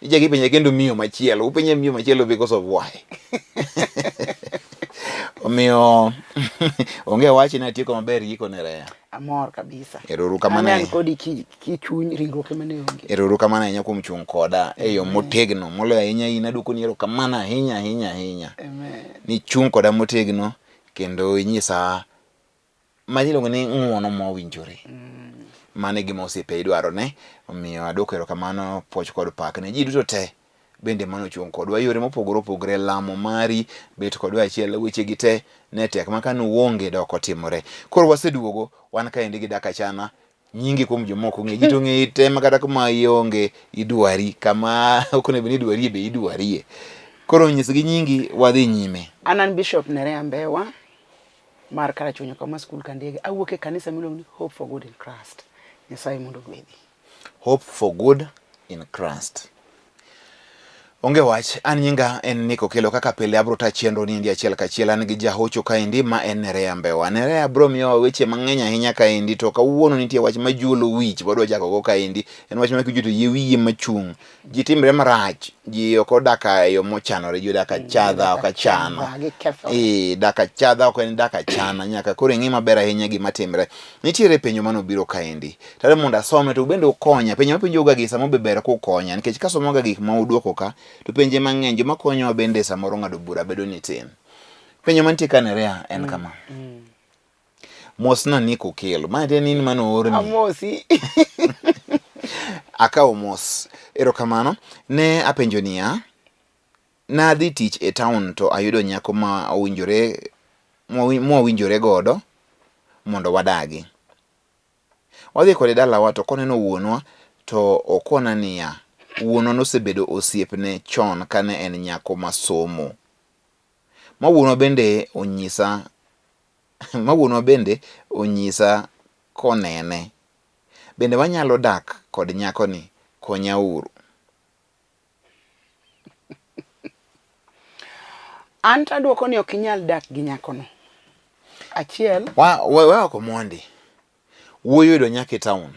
Ichako ipenje kendo miyo machielo, upenje miyo machielo because of why? Omiyo onge wach ni atieko maber giko ne Reya. Amor kabisa. Ero kamano. An kodi ki, ki chuny ringruok ema ne onge. Ero kamano ahinya kuom chung' koda e yo motegno moloyo ahinya in aduoko ni erokamano ahinya ahinya ahinya. Amen. Ni chung' koda motegno kendo inyisa ma iluongo ni ng'uono mowinjore. Mano e gima osiepe idwaro ne. Omiyo aduoko erokamano puoch kod pak ne ji duto te bende mane ochung' kodwa e yore mopogore opogore, lamo mari, bet kodwa achiel, weche gi te ne tek ma kane uonge dok otimore. Koro waseduogo, wan kaendi gi Dak Achana, nyingi kuom joma ok ong'eyi, ji to ong'eyi te ma kata kuma ionge idwari, kama ok onego bed ni idwarie be idwarie. Koro nyisgi nyingi wadhi nyime. An an Bishop Nerea Mbewa mar Karachuonyo kama skul Kandege. Awuok e kanisa miluongo ni Hope for Good in Christ. Nyasaye mondo ogwedhi. Hope for Good in Christ. Onge wach, an nyinga en Nick Okello kaka pile abro ta chenro ni endi achiel kachiel an gi jahocho kaendi ma en Nerea Mbewa. Nerea bro miyowa weche mang'eny ahinya kaendi to kawuono nitie wach majuolo wich wadwa chako go kaendi. En wach ma kiwinjo to yie wiyi machung'. Ji timre marach, ji ok odak e yo mochanore, ji odak achadha ok achana. Ee, dak achadha ok en dak achana, nyaka koro ing'i maber ahinya gima timre. Nitiere penjo mane obiro kaendi. Tadwa mondo asome to ubende ukonya. Penjo mapenjouga gi samoro be ber kukonya nikech kasomoga gik ma uduoko ka to penje mang'eny joma konyowa bende samoro ng'ado bura bedo ni tin. Penjo mantie ka Nerea en kama. Mosna Nick Okello. Ma tiende ni in mane oorni. Amosi. Akawo mos. Erokamano. Ne apenjo niya, nadhi tich e town to ayudo nyako ma owinjore mwawinjore godo mondo wadagi. Wadhi kode dalawa to koneno wuonwa to okona niya, wuonwa nosebedo osiepne chon kane en nyako masomo. Ma wuonwa bende onyisa ma wuonwa bende onyisa konene. Bende wanyalo dak kod nyakoni? Konyauru. An to aduoko ni ok inyal dak gi nyakono. Achiel. Wa we we oko mondi. Wuoyi oyudo nyako e town.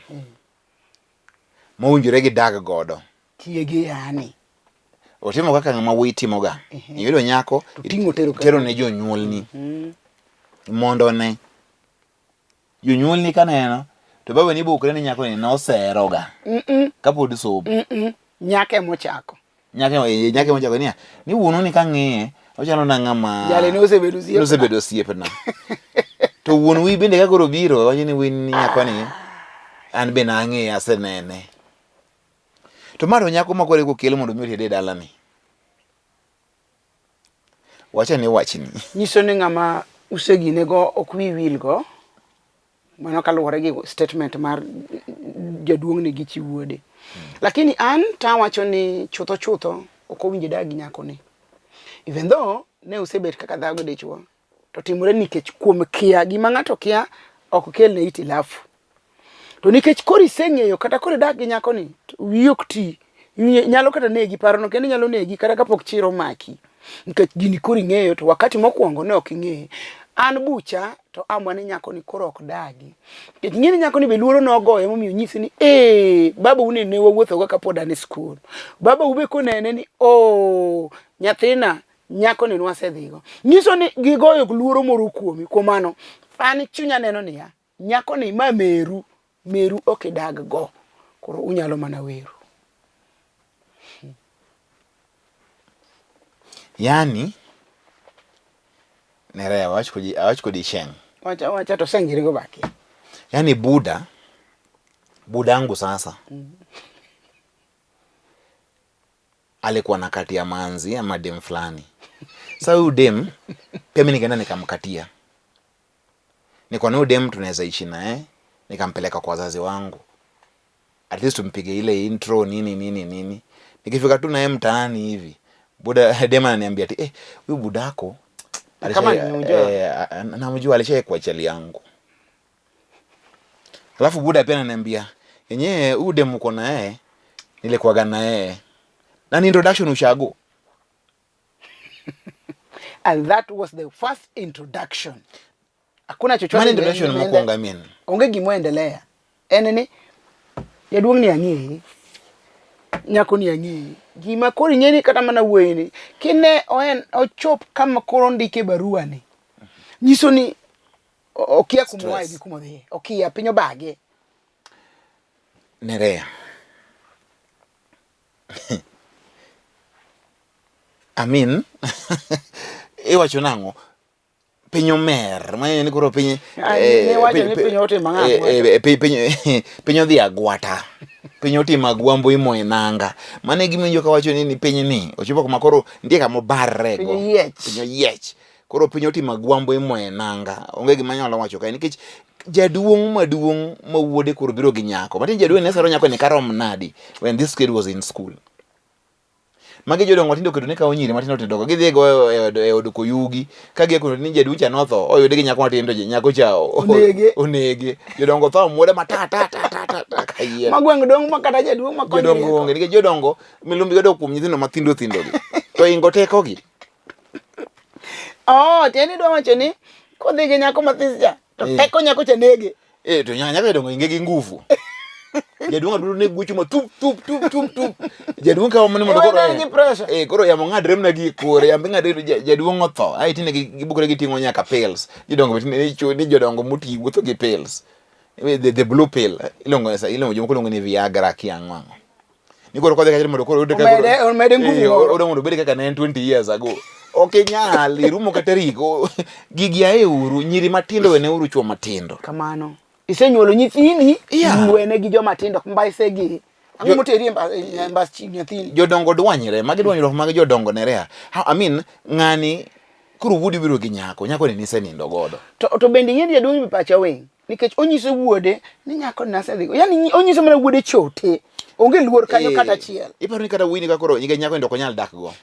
Mowinjore gidag godo. Chiege yani. Otimo kaka ng'ama wuoyi timoga. Iyudo nyako, Ting'o tero tero ne jonyuolni. Mondo one. Jonyuolni kaneno to baba ni bukre ni nyako ni noseroga. Kapod somo. Nyako emochako. Nyako eh, nyako emochako niya, ni wuonu ni kang'iye ochalo na ng'ama Jali ne osebedo osiepna. Nosebedo osiepna. To wuon wi bende ka koro biro wacho ni win ni nyako ni an be nang'iye asenene. To ma to nyako ma koro eko kel mondo mi oted e dalani. Wacha ni wachni. Nyiso ni ng'ama usegine go ok wi wil go. Mano kaluwore gi statement mar jaduong'ni gi chi wuode. Lakini an to awacho ni chutho chutho ok owinjo idag gi nyakoni. Even though ne usebet kaka dhako gi dichuo, to timore nikech kuom kia gima ng'ato kia ok kelne itilafu. To nikech koro iseng'eyo kata koro idak gi nyakoni, to wiyi ok ti. Nyalo kata negi, parono kende nyalo negi kata kapok chir omaki. Nikech gini koro ing'eyo to wakati mokwongo ne ok ing'eye. An bucha to amwa ni nyakoni koro ok dagi. Nikech ing'e ni nyakoni be luoro nogoye momiyo onyisi ni ee babau ne ne wawuothoga kapod an e skul. Babau be konene ni oo nyathina nyakoni nwasedhigo. Nyiso ni gigoyo luoro moro kuomi. Kuom mano an chunya neno niya, Nyako ni ma meru, meru ok idag go. Koro unyalo mana weru. Yani Nerea, awach kodi, awach kodi sheng. Wacha wacha to seng go baki. Yani Buda, budangu sasa. Alikuwa nakatia manzi ama dem fulani. Sasa huyu dem pia mimi nikaenda nikamkatia. Nikaona huyu dem tunaweza ishi naye, nikampeleka kwa wazazi wangu. At least tumpige ile intro nini nini nini. Nikifika tu naye mtaani hivi, buda dem ananiambia ati eh, huyu budako Kama nimemjua. eh, namjua alishaikuwa chali yangu. Alafu buda pia ananiambia yenyewe huyu dem uko na yeye nilikuwaga na yeye. Na ni introduction ushago. And that was the first introduction. Hakuna chochote. Mano introduction mokwongo amin. Onge gima endelea. En ni jaduong' ni ang'eyi. Nyako ni ang'eyi. Gima koro ing'e ni kata mana wuoyi ni kine oen ochop kama koro ondike barua ni nyiso ni okia kuma oaye gi kuma odhiye. Okia piny obage. Nerea. I mean, iwacho nang'o? Piny omer, ma ni koro piny eh, eh, eh, piny piny odhi agwata. Piny otimo agwambo imo e nanga. Mano e gima iwinjo kawacho ni piny ni ochopo kuma koro nitie kama obarre go. Piny oyiech. Koro piny otimo agwambo imo e nanga. Onge gima anyalo wacho kae nikech jaduong' maduong' ma wuode koro biro gi nyako. Matiende jaduong' ne saro nyako ni karom nadi when this kid was in school. Magi jodongo matindo oketo ni kawo nyiri matindo tindo go gidhi go e od koyugi ka gia kuno ni jaduong' cha notho oyude gi nyako matin to nyako cha onege onege jodongo tho muoda ma ta ta ta ta ta ta ka yien ma gweng' dong' ma kata jaduong' ma konyo jodongo onge nikech jodongo milumbi godo kuom nyithindo mathindo thindo gi to ingo tekogi Oh, tiende idwa wacho ni kodhi gi nyako mathis cha to eh. teko nyako cha nege. Eh, to nyako jodongo inge gi nguvu. Jaduong' adundo ne gucho ma tup tup tup tup tup. Jaduong' kawo mane mondo koro. Eh, pressure. Eh, koro yamo ng'adre mana gi kore, yambe ng'adre jaduong' otho. Ai tinde gibukore giting'o nyaka pills. Jodongo be tinde ni jodongo moti wuotho gi pills. The blue pill. Iluongo iluongo jomoko luongo ni Viagra kia ang'o ang'o. Ni koro kodhi kacha mondo koro oyud kaka Omede omede nguvu Eh, moro. odwa mondo obed kaka ne en 20 years ago. Ok inyal, irumo kata tarik. Gigi ae uru, nyiri matindo wene uru chuo matindo. Kamano. Isenyuolo nyithindi, Yeah. wene gi joma tindo mbase gi. Ang'o moteri e e mbas chi nyathini? Jodongo dwanyre, magi dwanyruok mag jodongo nerea. I mean, ng'ani koro wuodi biro gi nyako, nyako ni nisenindo godo. To bende ing'e ni jaduong' be pache winy. Nikech onyiso wuode ni nyako ni nasedhigo. Yaani onyiso mana wuode chote. Onge luor kanyo kata achiel. Iparo ni kata wuoyi ni ka koro nikech nyako ni to ok onyal dak go.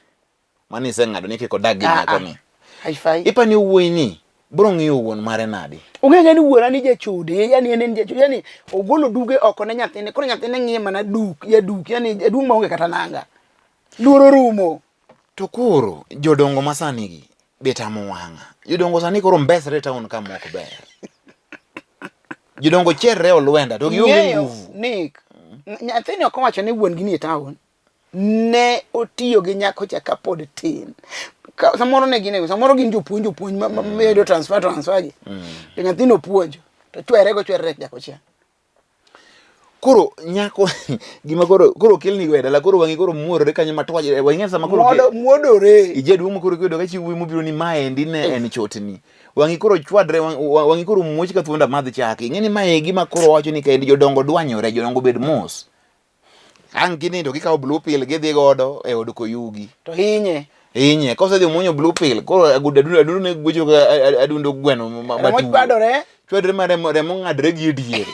Mano iseng'ado ni kik odag gi Ah, nyako ah. ni. Haifai. Ipa ni wuoyi ni biro ng'iyo wuon mare nadi? Ong'e ng'e ni wuora ni jachode, yani en en jachode, yani ogolo duge oko ne nyathine, koro nyathine ng'iye mana duk, ya duk, yani jaduong' maonge kata nanga. Luor orumo. To koro jodongo masani gi be tamo wang'a. Jodongo sani koro mbesre e town ka mok ber. Jodongo cherre olwenda to gionge nguvu. Nick, nyathini ok owacho ni wuon gi ni e town. Ne otiyo gi nyako cha kapod tin. Ka, samoro ne gin e- samoro gin jopuonj jopuonj ma, ma, ma yudo transfer transfer gi. To nyathino opuonjo. To chwere go chwere nyako cha. Koro nyako gima koro koro kelni go e dala koro wang'i koro muorore kanyo matwaj wang'i sama koro Muodo, muodore. Ijaduong' ma koro kiyudo ka chi wuoyi mobiro ni maendi ne en chotni. Wang'i koro chwadre wang'i koro muoch ka thuond amadh chak. Ing'e ni mae e gima koro wacho ni kaendi jodongo dwanyore, jodongo bed mos. Ang' ginindo gikawo blue pill gidhi godo e od koyugi. To hinye. Hinye. Kosedhi omuonyo blue pill, koro agudo adundo adundo ne gwecho ka adundo gweno Remo matuo. chwadore. Chwadre ma remo remo ng'adre gi e diere.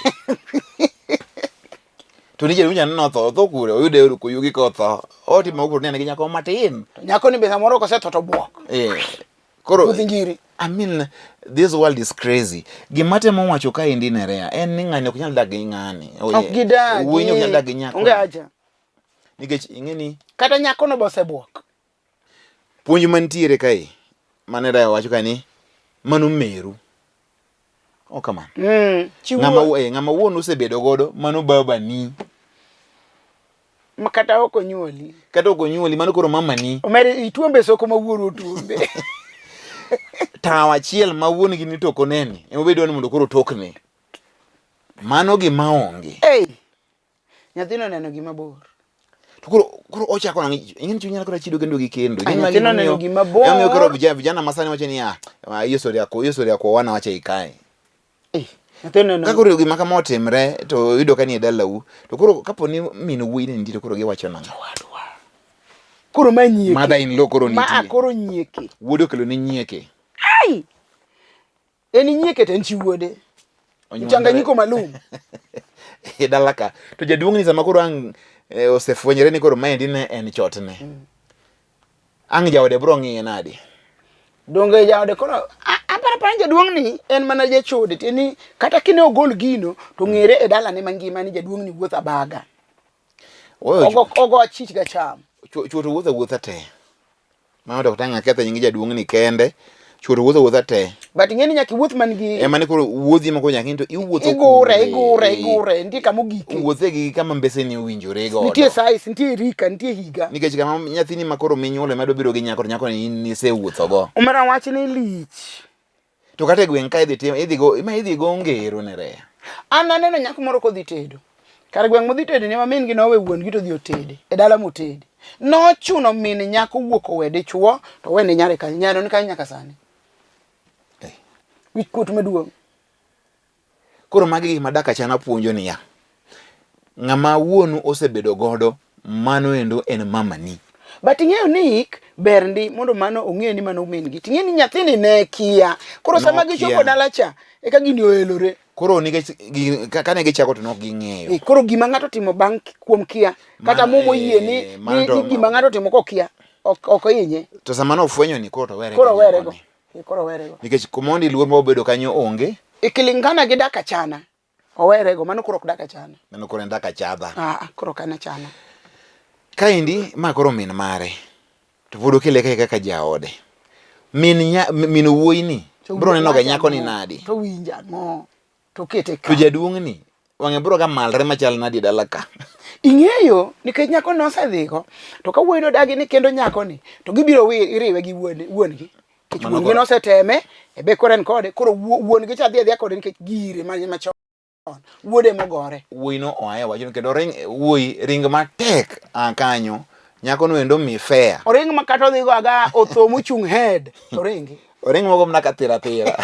To ni jaduong' cha notho, otho kure, oyude e od koyugi kotho. Otimo kuro ni en gi nyako matin. To nyako ni be samoro kosetho to buok. Eh. Koro Puoth njiri. I mean, this world is crazy. Gima temo wacho kaendi Nerea en ni ng'ani ok nyal dak gi ng'ani. Ok gidagi. Wuoyi ni ok nyal dak gi nyako. Onge haja. Nikech ing'e ni Kata nyako no be osebuok. puonj mantiere kae mane Nerea wacho kae ni mano meru. Ok kamano. Chi Ng'ama wuon. ng'ama wuon osebedo godo mano babani. Ma kata ok onyuoli. Kata ok onyuoli mano koro mamani. Omeri ituombe soko ma wuoru otuombe. Tawo achiel ma wuon gi ni toko neni ema obedo ni mondo koro otokne. Mano gima onge. Ei. Nyathino oneno gima bor. To koro koro ochako nang'o ing'e ni chuny nyalo kata chido kendo gi kendo. Ai, nyathino oneno gima bor. Emomiyo koro vijana masani wacho niya, "Ah, hiyo story yako, hiyo story ya kuoana wacha ikae. Eh, nyathino oneno. Ka koro gima kama otimre to iyudo ka ni e dalau, to koro kapo ni min wuoyi ne nitie to koro giwacho nang'o? Jowadwa. Koro ma nyieke. Mother in law koro Ma nitie. koro nyieke. Wuode okelo ne nyieke. Ai! En nyieke to en chi wuode. Onywandore. Mchanganyiko malum. E dala ka. To jaduong' ni sama koro ang' osefwenyore ni koro maendi ne en chotne. Ang' jaode bro ng'iye nade? Donge jaode koro aparo apara ni jaduong' ni en mana jachode tiende ni kata kine ogol gino to ng'ere e dalane mangima ni jaduong' ni wuotho abaga. Ogo ogo achich ga cham. Chwo to wuotho awuotha te. Mano to ok tang' aketho nying jaduong' ni kende. Chwo to wuotho awuotha te. But ing'e ni nyaka iwuoth man gi Ema ni koro wuodhi moko nyaka in to iwuotho igure kure. igure igure nitie kama ogike. Wuothe gi kama mbeseni owinjore godo. Nitie size, nitie rika, nitie higa. Nikech kama nyathini ma koro minyuolo ema dwa biro gi nyako to nyako ni in nisewuotho go. Omera wach ni lich. To kata e gweng' ka idhi tim idhi go ma idhi go ngero ne reya. An aneno nyako moro kodhi tedo. Kar gweng' modhi tede ne ma min gi nowe wuon gi to dhi otede. E dala motede. Nochuno min nyako wuok owe dichuo to wene nyare kanyo. Nyare ni kanyo nyaka sani. Eh. Wich kuot maduong'. Koro magi gik ma dak achana puonjo niya. Ng'ama wuonu osebedo godo mano endo en mamani. But ing'eyo ni ik ber ndi mondo mano ong'e ni mano min gi. Ting'e ni nyathini ne kia. Koro sama gichopo dala cha eka gini oelore. Koro nikech kane gichako to nok ging'eyo. E, koro gima ng'ato timo bang' kuom kia kata mumo yie ni, ni gima ng'ato timo kokia ok ohinye. To sama nofwenyo ni koro to were. Koro were go. E, koro were go. Nikech kumondi luor ma obedo kanyo onge. Ikilingana gi dak achana. Owerego, mano koro ok dak achana. Mano koro en dak achadha. Ah, koro ok en achana. Kaendi ma koro min mare to pod okele kae kaka jaode. Min nya, min wuoyi ni bro neno ga nyako ni nadi? To winj ang'o? To kete ka. To jaduong' ni wang'e bro ga malre machal nadi e dala ka? Ing'eyo nikech nyako no osedhigo to ka wuoyi nodagi ni kendo nyako ni to gibiro iriwe gi wuon gi. Nikech wuon gi noseteme e be koro en kode koro wuon gi cha dhi adhiya kode nikech gire machon wuode mogore. Wuoyi no oa e wachno kendo ring wuoyi ring matek a kanyo nyako no endo mi fair. Oring ma kata odhi go aga otho mochung' head to ringi. Oring mogo mana ka thira thira.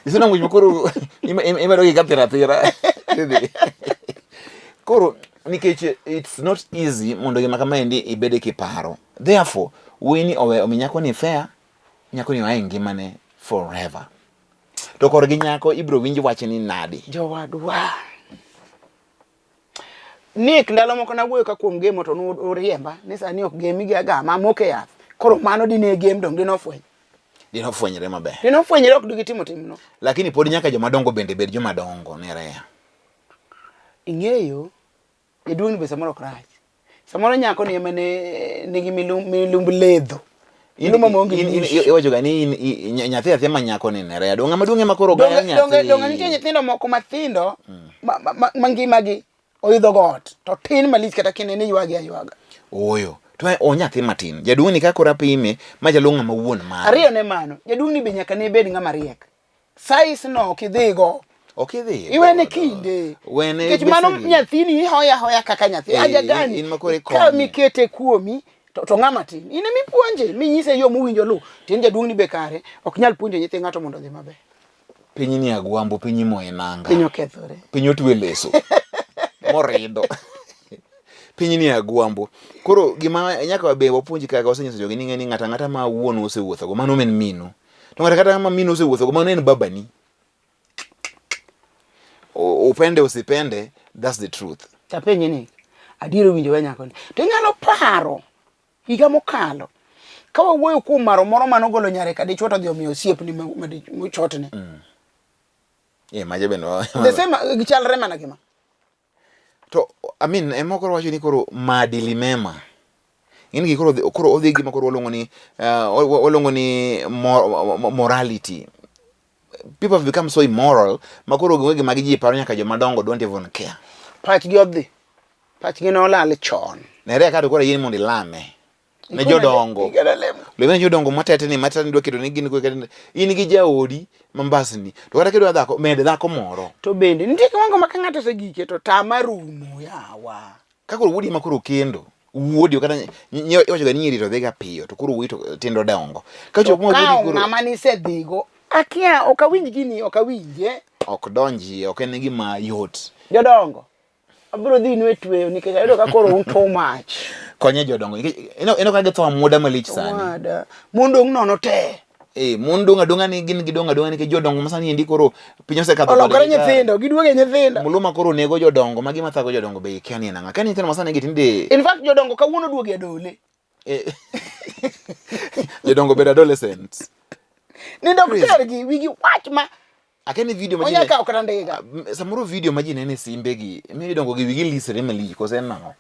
Isuna ng'wech koro imedo gi ka thira thira. Koro nikech it's not easy mondo gima kamaendi ibede kiparo. Therefore, wuoyi ni owe omi nyako ni fair, nyako ni oa e ngimane forever. To korgi nyako ibiro winj wach ni nadi? Jowadwa. Nick ndalo moko nawuoyo ka kuom gemo to nuriemba ni sani ok gemi gi agama amoke yath. Koro mano dine gem dong dine ofweny. Dine ofwenyre maber. Dine ofwenyre ok digitimo timno. Lakini pod nyaka joma dongo bende bed joma dongo ne reya. Ing'eyo jaduong' be samoro ok rach. Samoro nyako ni ema ne nigi milumb ledho. Milumba maonge buch. Iwacho ga ni nyathi athia ma nyako ni ne reya. Donge ng'ama duong' ema koro gayo nyathi. Donge nitie nyithindo moko mathindo ma ngimagi oidho got to tin malich kata kinene ywagi aywaga. Ooyo. To o nyathi matin. Jaduong' ni ka koro apime machalo ng'ama wuon mare. Ariyo ne mano, jaduong' ni be nyaka ne bed ng'ama riek. Size no ok idhigo. Ok idhi. Iwene kinde. Wene Nikech mano nyathini ihoya ahoya kaka nyathi. Eh, Aja gani? in ma koro ikonye. Ka mikete kuomi to, to ng'ama tin. In ema ipuonje, minyise yo mowinjo lu. Tin jaduong' ni be kare ok nyal puonjo nyithi ng'ato mondo odhi maber. Piny ni agwambo, piny imo e nanga. Piny okethore. Piny otwe leso. Morido. Piny ni agwambo. Koro gima nyaka be wapuonj kaka wasenyiso jogi ni ng'e ni ng'ato ang'ata ma wuonu osewuothogo mano en minu. To ng'ato kata ma minu osewuothogo mano en babani. Upende usipende, that's the truth. Tapenje ni, adier owinjo we nyakoni. To inyalo paro higa mokalo ka wawuoyo kuom maro moro mane ogolo nyare ka dichwo to odhi omiyo osiepni mochotne. Eh, maja bende The same gichalre mana gima. To I mean, ema koro wacho ni koro maadili mema. In gi koro koro odhi gima koro waluongo ni waluongo ni morality. People have become so immoral ma koro gima gima ji paro nyaka joma dongo don't even care. Pachgi odhi. Pachgi nolal chon. Nere ka to koro yie mondo ilame. Ne jodongo. Leme jodongo matetni matetni dwa keto ni gin in gi jaodi mambasni. To kata kidwa dhako med dhako moro. To bende nitie kiwango ma ka ng'ato osegike to tama rumo yawa. Ka koro wuodi ema koro kendo wuodi kata iwacho ga ni nyiri to dhiga piyo to koro wuoyi to tindo dongo. Ka chopo ma wuodi koro ng'ama nisedhigo akia ok awinj gini ok awinje. Ok donji ok en gima yot. Jodongo abiro dhi nu e tweyo nikech ayudo ka koro un too much. Konye jodongo nikech ineno ka githo amuoda malich sani. Owada mon dong' nono te. Eh, mon dong' adong'a ni gin gidong' adong'a nikech jodongo ma sani endi koro piny osekadho Olokore nyithindo, giduogo e nyithindo. Muluma koro nego jodongo ma gima thago jodongo be ikia ni en ang'o. Akia ni nyithindo ma sani gi tinde In fact jodongo kawuono duogo e adole. Eh. Jodongo bedo adolescents. Nindo ok tergi, wigi wach ma Akia ni video ma ji Onya kawo kata ndiga. Samoro video ma ji neno e simbegi miyo jodongo gi wigi lisre malich koso en nang'o?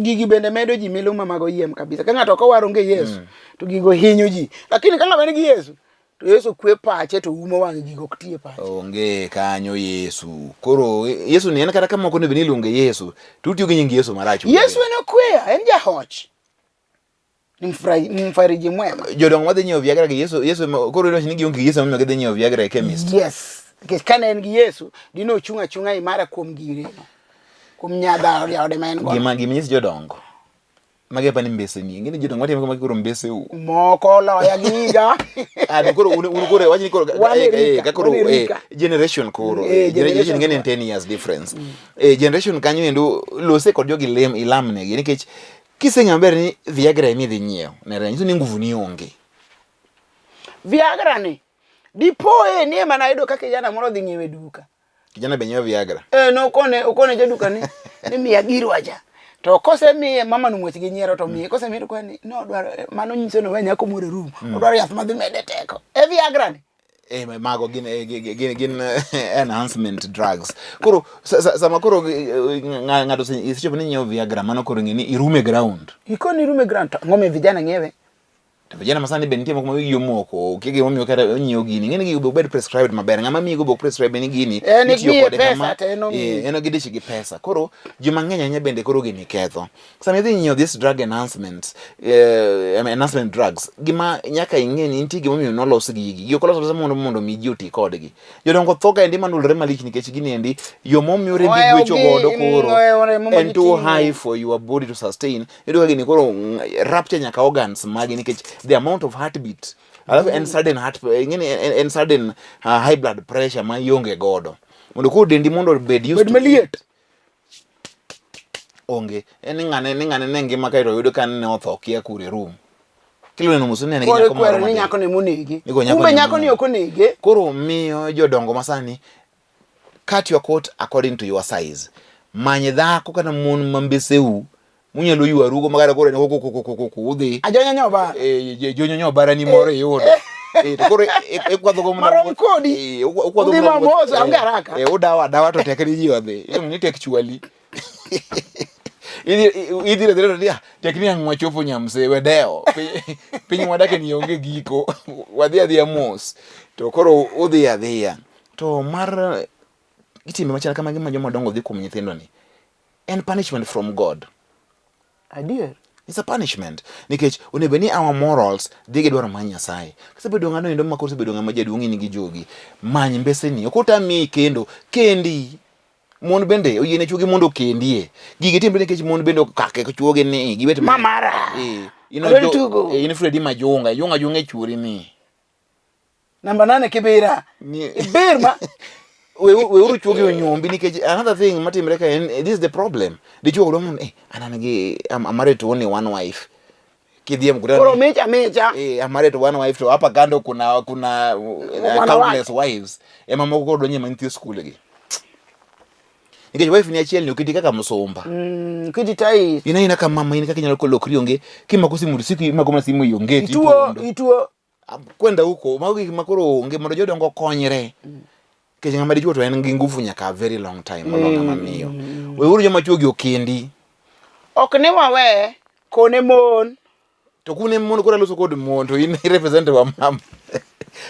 Gigi bende medo ji miluma mag oyiem kabisa. Ka ng'ato ok owaro onge Yesu, to gigo hinyo ji. Lakini ka ng'ama nigi Yesu, To Yesu kwe pache to umo wang'e gigo ok ti e pache. Onge kanyo Yesu. Koro Yesu ni en kata ka moko onego ni iluonge Yesu, to utiyo gi nying Yesu marach. Yesu en okweya, en jahoch. Ni mfariji mwema. Jodongo madhi nyiewo Viagra gi Yesu, Yesu koro iwacho ni gionge gi Yesu momiyo gidhi nyiewo Viagra e chemist. Yes. Nikech kane en gi Yesu, dine ochung' achung'a imara kuom gireno. Kuom nyadha jaode ma en godo. Gima gima nyis jodongo. Magi apa ni mbese ni. Ng'eni jodongo matimo kama koro mbese u. Moko loya gi higa. Ah, to koro un un koro wach ni koro Wan e rika, ka koro wan e rika. generation koro. Generation Generation ng'eni en 10 years difference. Generation kanyo endo lose kod jogi lem ilamnegi nikech kiseng'eyo maber ni Viagra ema idhi nyiewo, nere nyiso ni nguvu ni onge. Viagra ni dipoe ni ema nayudo ka kijana moro odhi ng'iewo e duka. Kijana be nyiewo Viagra. Eh, nokone okone jaduka ni ni miya girwa cha. To kosemiye mama no muoch gi nyiero to miye kosemiye to koni no odwaro mano nyiso ni owe nyako moro e room. Odwaro yath madhi mede teko. E Viagra ni. Eh, mago gin gin gin enhancement drugs. Koro sama koro ng'ato osechopo ni nyiewo Viagra mano koro ng'e ni irume ground. Ikoni irume ground to ang'o mi vijana ng'iewe? To vijana masani be nitie moko ma wigi omoko, okia gima omiyo kata onyiewo gini. Ing'e ni gigo be obed prescribed maber. Ng'ama miyigo be ok prescribe ni gini En itiyo miye kode pesa kama. to en omiyi. En gidich gi pesa. Koro ji mang'eny ahinya bende koro gini ketho. Sama idhi nyiewo this drug enhancement, enhancement drugs, gima nyaka ing'e ni nitie gimomiyo nolos gigi. Gigi ok olos alosa mondo mondo mi ji oti kodgi. Jodongo tho kaendi manulore malich nikech gini endi yo momiyo rembi Ohewo gwecho gi, godo koro ohewo remo ma en too giting'o. high for your body to sustain. Iyudo ka gini koro rupture nyaka organs magi nikech the amount of heartbeat. Alafu en sudden heart, ing'e ni en sudden high blood pressure ma ionge godo. Mondo koro dendi mondo obed used Bed to maliet. it. Onge. En ni ng'ane ni ng'ane ne ngima kaeto oyudo ka ne otho kia kure room. Kilo neno mos ni en gi Koro nyako moro ikwero ni matin. nyako ne monege. Ni nyako Kumbe ne nyako ni monege. ok onege. Koro miyo jodongo masani cut your coat according to your size. Many dhako kata mon ma mbeseu munyalo ywarugo ma kata koro en koko koko koko udhi. Ajonya nyoba. Eh, jonyo nyo barani moro iyudo. Eh, to koro ikwadho go mana Marom kodi. Eh, ukwadho Udhi mana mamos, eh, onge haraka. Eh, udawa dawa to tek ni ji odhi. Iluongo ni tek chwali. Idhi idhi idhi idhi tek ni ang' wachopo Nyamse we dewo. Piny mwadake ni onge giko. Wadhi adhiya mos. To koro udhi adhiya. To mar timbe machal kamagi ma joma dongo dhi kuom nyithindo ni en punishment from God. Adier. It's a punishment. Nikech onego bed ni our morals dhi gi dwaro mar Nyasaye. Kisebedo ng'ano endo ma koro osebedo ng'ama jaduong' in gi jogi, many mbeseni. Ok otami kendo, kendi. Mon bende oyiene chuogi mondo okendie. Gigi timre nikech mon bende okake chuogi ni gibet Mamara. Eh, in Adwaro tugo. in Fredi Majunga, ijunga junga e chuori ni. Namba 8 Kibira. Ibir ma Weuru chuogi onyombi nikech another thing matimre ka en this is the problem. Dichuo dwa mondo an an gi I'm married to only one wife. Kidhi e mkutano. Koro micha micha. Eh, I'm married to one wife to hapa kando kuna kuna countless wives. Ema moko koro donje ma nyithi skul gi. Nikech wife ni achiel ni oketi kaka msumba. Oketi tight. In aina kama mama in kaka inyalo lokri onge kimako simu siku imako mana simu ionge Ituo ituo kwenda huko mago gik ma koro onge mondo jodongo okonyre. Nikech ng'ama dichuo to en gi nguvu nyaka a very long time molo ng'ama miyo. Weuru joma chuo gi okendi. Ok ni wawe kone mon. To kune mon koro aloso kod mon to in represent wa mama.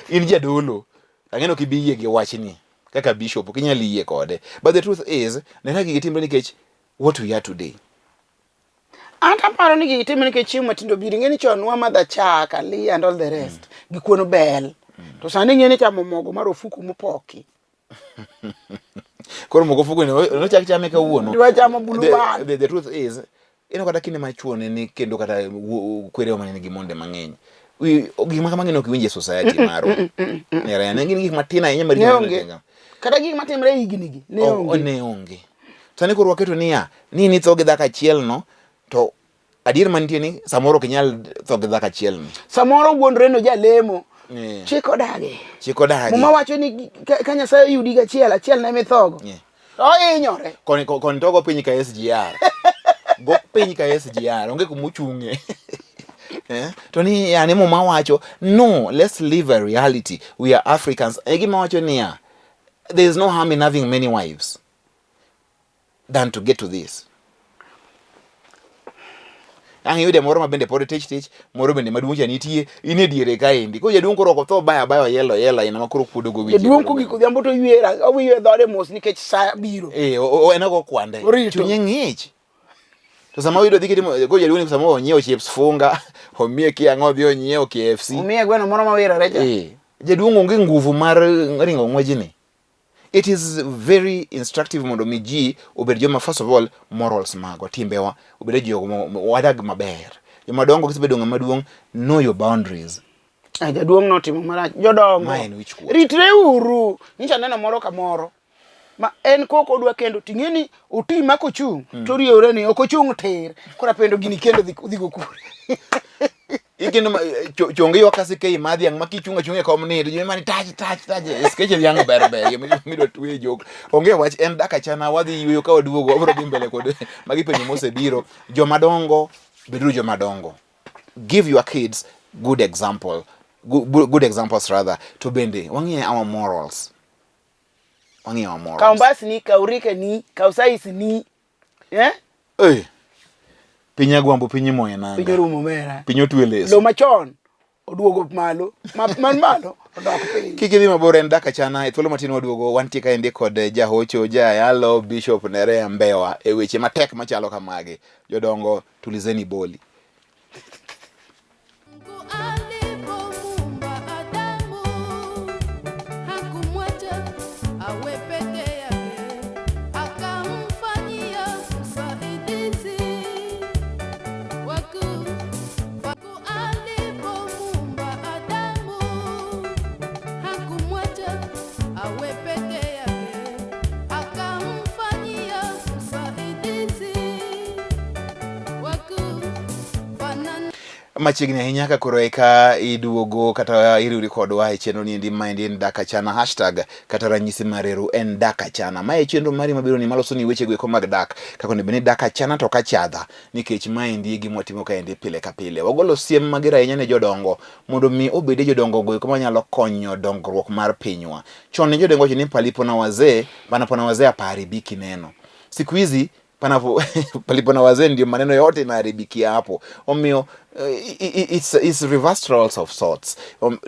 In jadolo. Ang'e ni ok ibi yie gi wachni kaka bishop ok inyal yie kode. But the truth is nena gigi timre nikech what we are today. An to aparo ni gigi timre nikech chiemo matindo biro. Ing'e ni chon wamadho chak, aliya and all the rest. Gi kuon bel. To sani ing'e ni chamo mogo mar ofuku mopoki. Koro mogo ofuku ni nochak chame kawuono. Dwa chamo blue band. The truth is ineno kata kinde ma chuo ne ni kendo kata kwerewa mane nigi monde mang'eny. Gik ma kamagi ne ok iwinj e society marwa. Ne ne gin gik matin ahinya maricho Ne onge. Kata gik matimre e higni gi ne onge. Ne onge. Sani koro waketo niya, ni nitho gi dhako achiel no, to adier mantie ni samoro ok inyal tho gi dhako achiel ni. Samoro wuondre no jalemo. Chik odagi. Chik odagi. Muma wacho ni ka Nyasaye oyudi gachiel, achiel ne mithogo. Ohinyore. Koni koni to go piny ka SGR. Go piny ka SGR, onge kuma ochung'e. To ni yani Muma wacho, no, let's live a reality. We are Africans. E gima wacho niya, there is no harm in having many wives than to get to this. Ang' iyude moro ma bende pod tich tich, moro bende maduong' cha nitie, in e diere kaendi. Koro jaduong' koro ok otho baya abaya oyelo oyelo aina ma koro kuodo go wiche. Jaduong' kogik odhiambo to oywe oywe dhode mos nikech sa biro. Eh, en ogo kwande. Chunye ng'ich. To sama oyudo dhi kitimo koro jaduong' ni sama onyiewo chips funga, omiye kia ang'o odhi onyiewo KFC. Omiye gweno moro ma wirore cha. Eh, jaduong' onge nguvu mar ringo ng'wejni. It is very instructive mondo mi ji obed joma first of all morals magwa timbewa obed jogo wadag maber. Joma dongo kisebedo ng'ama duong' know your boundaries. Ah, jaduong' notimo marach. Jodongo. Ma en wich kuot. Ritre uru. Nyicha neno moro kamoro. Ma en koko odwa kendo ting'e ni oti ma kochung' mm. to riewre ni ok ochung' tir. Koro apendo gini kendo dhi dhi go kure. Ikendo chonge ywak ka sikei ma dhiang' ma kichung' achung' e kom ni to ji mani tach tach tach skeche dhiang' ber ber midwa twe jok. Onge wach en dak achana wadhi yueyo ka waduogo wabiro dhi mbele kod magi penjo mosebiro. Joma dongo beduru joma dongo. Give your kids good example. Good, good examples rather. To bende wang'iye our morals. Wang'iyo our morals. Kaw mbas ni, kaw rike ni, kaw size ni. Eh? Eh. Piny agwambo piny imoye nanga. Piny orumo mera. Piny otwe leso. Lo machon oduogo malo, man malo odok piny. Kik idhi mabor en dak achana e thuolo matin waduogo wantie kaendi kod jahocho jayalo Bishop Nerea Mbewa e weche matek machalo kamagi. Jodongo tulizeni boli. Machiegni ahinya ka koro eka iduogo kata iriwri kodwa e chenro niendi maendi en Dak Achana hashtag kata ranyisi mar eru en Dak Achana. Mae e chenro mari mabiro ni maloso ni weche go eko mag dak kaka onego bed ni dak achana to ok achadha nikech maendi e gima watimo kaendi pile ka pile. Wagolo siem mager ahinya ne jodongo mondo mi obede jodongo go eko manyalo konyo dongruok mar pinywa. Chon ne jodongo wacho ni palipo na wazee, panapo na wazee hapaharibiki neno. Siku hizi panapo palipo na wazee ndio maneno yote inaharibikia hapo. Omiyo it's reversed roles of sorts.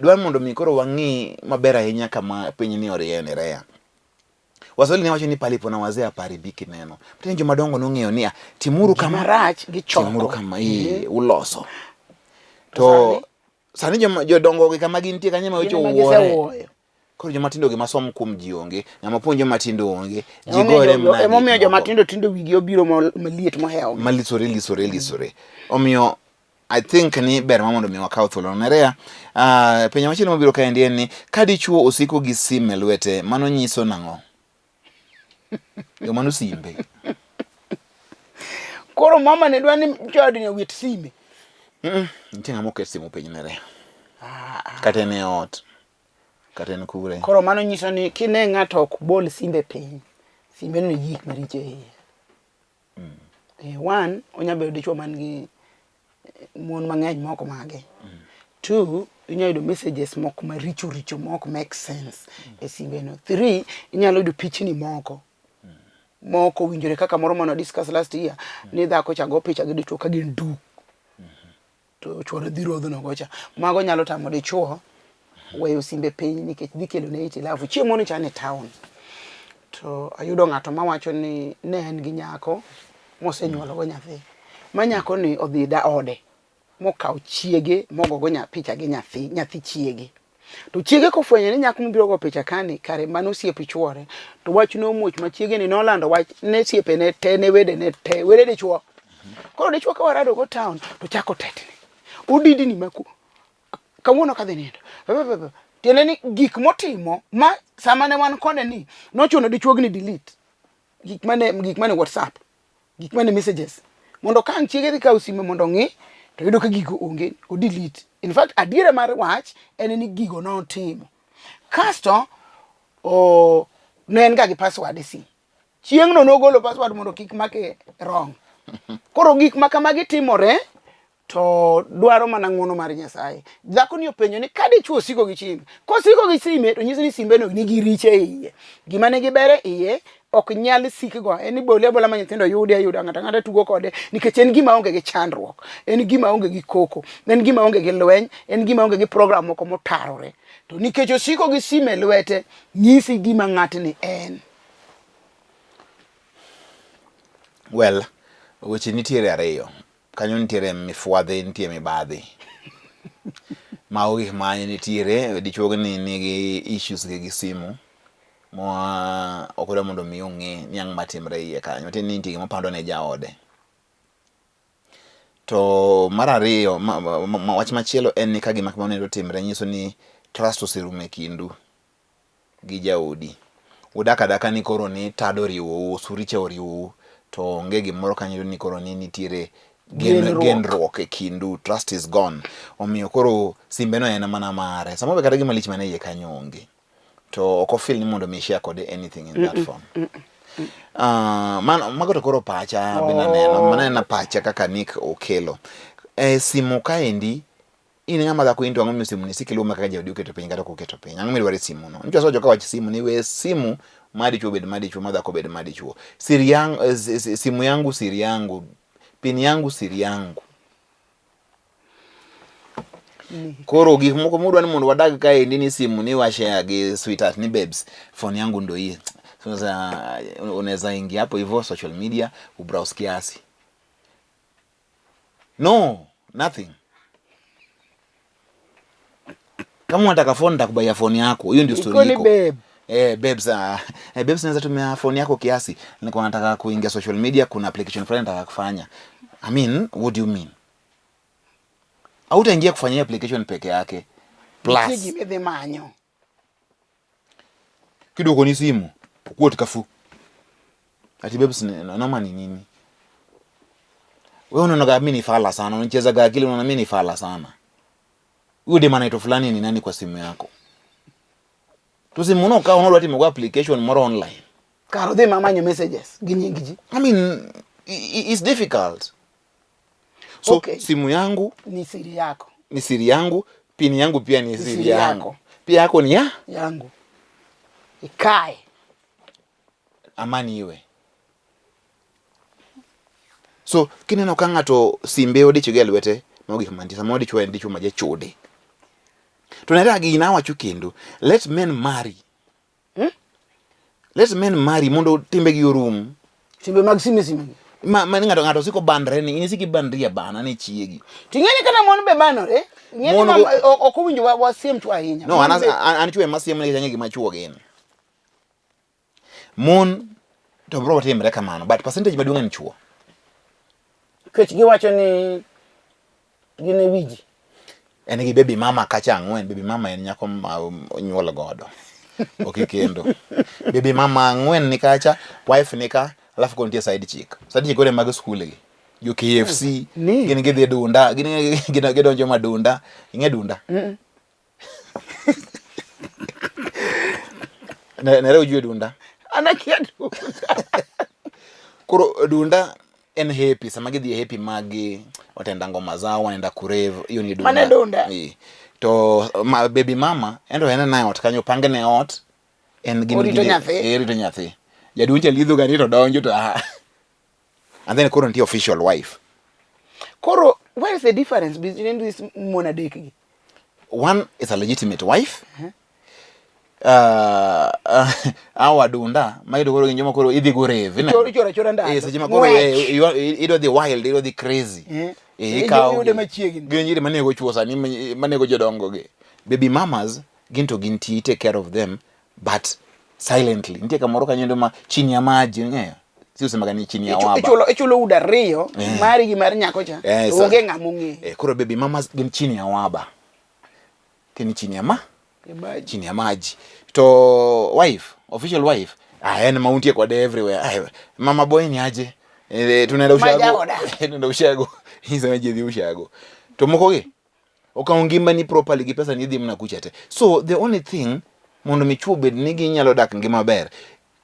Dwar mondo mi koro wang'i maber ahinya kama piny ni orieye Nerea. Waswahili ne wacho ni palipo na wazee hapaharibiki neno. Tene joma dongo nong'eyo niya, timuru kama rach gichoko. Timuru kama uloso. To sani joma jodongo gi kama gintie kanyo ma weche owuore. Koro joma tindo gi masom kuom ji onge, ng'ama puonjo joma tindo onge, ji gore mana. Emomiyo joma tindo tindo wigi obiro maliet mohewo. Malisore lisore lisore. Omiyo I think ni ber ma mondo mi wakaw thuolo. Nerea, penjo machielo mabiro kaendi en ni ka dichuo osiko gi sim e lwete, mano nyiso nang'o? Yo mano simbe. Koro mama ne dwa ni jaodni owit sime. Nitie ng'ama oket simu piny Nerea. Kata en e ot. Kata en kure. Koro mano nyiso ni kine ng'ato ok bol simbe piny, simbe no nigi gik maricho e iye. One, onya bedo dichuo man gi mon mang'eny mok mage. Two, inya yudo messages moko maricho richo mok make sense e simbe no. Three, inyalo yudo pichni moko mok owinjore kaka moro mane wa discuss last year ni dhako cha go picha gi dichuo ka gin duk. To chuore dhi rodhno gocha. Mago nyalo tamo dichuo weyo simbe piny nikech dhi kelo ne hitilafu. Chieng' moro nyocha an e town to ayudo ng'ato mawacho ni ne en gi nyako mosenyuolo go nyathi. Ma nyako ni odhi da ode mokawo chiege mogogo picha gi nyathi, nyathi chiege. To chiege kofwenyo ni nyako mobiro go picha kani kare mano osiep chuore to wach nomuoch ma chiege ni nolando wach ne osiepene te ne wedene te wede dichuo. Koro dichuo ka warado go town to chako tetni. Odidni maku kawuono kadhi nindo. Tiende ni gik motimo ma sama ne wan kode ni nochuno dichuogni delete gik mane WhatsApp, gik mane messages mondo ka ang' chiege dhi kawo sime mondo ong'i to yudo ka gigo onge o delete. In fact adiera mar wach en ni gigo notimo. Kasto o ne en ga gi password e simu. Chieng'no nogolo password mondo kik make wrong. Koro gik ma kamagi timore to dwaro mana ng'uono mar Nyasaye. Dhako ni openjo ni ka dichuo osiko gi sime, kosiko gi sime to nyiso ni simbe no nigi richo e iye. Gima nigi ber e iye ok nyal sikgo en ibole abola ma nyithindo yude ayuda ng'ato ang'ata tugo kode nikech en gima onge gi chandruok en gima onge gi koko en gima onge gi lweny en gima onge gi program moko motarore to nikech osiko gi sime e lwete nyisi gima ng'atni en Well, weche nitiere ariyo. Kanyo nitiere mifwadhi, nitie mibadhi. Mago gik ma nitiere, dichuo ni nigi issues gi gi simu ma ok odwa mondo mi ong'e ni ang'o matimre iye kanyo. Matiende ni nitie gima opando ne jaode. To mar ariyo, wach machielo en ni ka gima kamano endo otimre nyiso ni trust oserumo e kindu. gi jaodi. Udak adaka ni koro ni tado oriwou, osuricha oriwou, to onge gimoro kanyo ni koro ni nitiere genruok e kindu, trust is gone. Omiyo koro simbe no en mana mare. Samoro be kata gima lich mana iye kanyo onge. To ok ofeel ni mondo mi share kode anything in that form. Mano, mago to koro pacha bende aneno, mano en pacha kaka Nick okelo. E simu kaendi In ng'ama dhako in to ang'o miyo simu ni sik iluwe kaka jaodi oketo piny kata ok oketo piny? Ang'o midwaro e simu no? Nitie wasewacho ka wach simu ni we simu ma dichuo obed ma dichuo, ma dhako obed ma dichuo. Siri yang, eh, simu yangu siri yangu, pin yangu siri yangu. Koro gik moko mudwa ni mondo wadag kaendi ni simu ni wa share gi sweetheart ni babes, phone yangu ndo hii. Sasa unaweza ingia hapo hivyo social media ubrowse kiasi. No, nothing. Kama unataka phone nitakubaia phone yako. Hiyo ndio story iko. Babe. Eh, babes, babes naweza tumia phone yako kiasi. Nilikuwa nataka kuingia social media, kuna application fulani nataka kufanya. I mean, what do you mean? Hautaingia kufanyia application peke yake. Plus. Gima idhi manyo. Kiduoko ni simu, okuot kafu. Ati babes, noma ni nini? Wewe unaona mimi ni fala sana, unanichezaga akili, unaona mimi ni fala sana. Huyo dem anaitwa fulani ni nani kwa simu yako? To simu unaokaa unaona ati imekuwa application moro online. Kar odhi mamanyo messages gi nying ji. I mean, it's difficult. So Okay. simu yangu Ni siri yako. Ni siri yangu, pin yangu pia ni siri siri yangu. Yako. Pia yako ni ya yangu. Ikae. Amani iwe. So kineno ka ng'ato simbe odicho gi e lwete, mago gik mantie. Samoro dichuo en dichuo ma jachode. To nera gini awacho kendo, let men marry. Let men marry mondo timbegi orum. Timbe mag sime sime. Ma ng'ato ng'ato siko bandre ni in isiko ibandri abana ne chiegi. To ing'e ni kata mon be banore. Ing'e ni Mon ok owinjo wasiem chwo ahinya. No, an chwo ema siemo nikech ang'e gima chwo gin. Mon to bro timre kamano, but percentage maduong' en chwo. Nikech giwacho ni gin e wiji. En gi baby mama kacha ang'wen, baby mama en nyako ma onyuol godo. Ok ikendo. Baby mama ang'wen ni kacha, wife ni ka, alafu koro nitie side chick. Side chick koro mag skul gi. Jo KFC, gin gidhi dunda, gin gidonjo madunda. Ing'e dunda? Nere ujue dunda. An akia dunda. Koro dunda en happy, sama gidhi e happy magi watenda ngoma zao, wanaenda kurave, hiyo ni dunda. Mane dunda. To ma, baby mama en to en e ot kanyo, pange ne ot, en gin Orito nyathi. Orito nyathi. Jaduong' cha lidho gani to donjo to ah. And then koro nitie official wife. Koro where is the difference between this mon adek gi? One is a legitimate wife. Awa dunda ma iyudo koro gin joma koro idhi go rave, ineno? Ichoro achora ndalo. Seche ma koro idwa dhi wild, idwa dhi crazy. Ikawo Iyude machiegni. Gin nyiri manego chuo sani, manego jodongo gi. Baby mamas gin to gintie, take care of them but silently. Nitie kamoro kanyo ma chini ya maji, ing'eyo? Si usemaga ni chini ya waba. Ichulo udi ariyo, mari gi mar nyako cha, to onge ng'ama ong'eyo. Koro baby mamas gin chini ya waba. Tini chini ya ma? Maji. Chini ya maji. To wife, official wife, en ma untie kode everywhere. Mama boy ni aje? Tunaenda ushago. Majaoda. Tunaenda ushago. Hizo je dhi ushago. To moko gi okawo ngimani properly gi pesa ni dhi mana kucha te. So the only thing mondo mi chuo bed ni ginyalo dak ngima maber.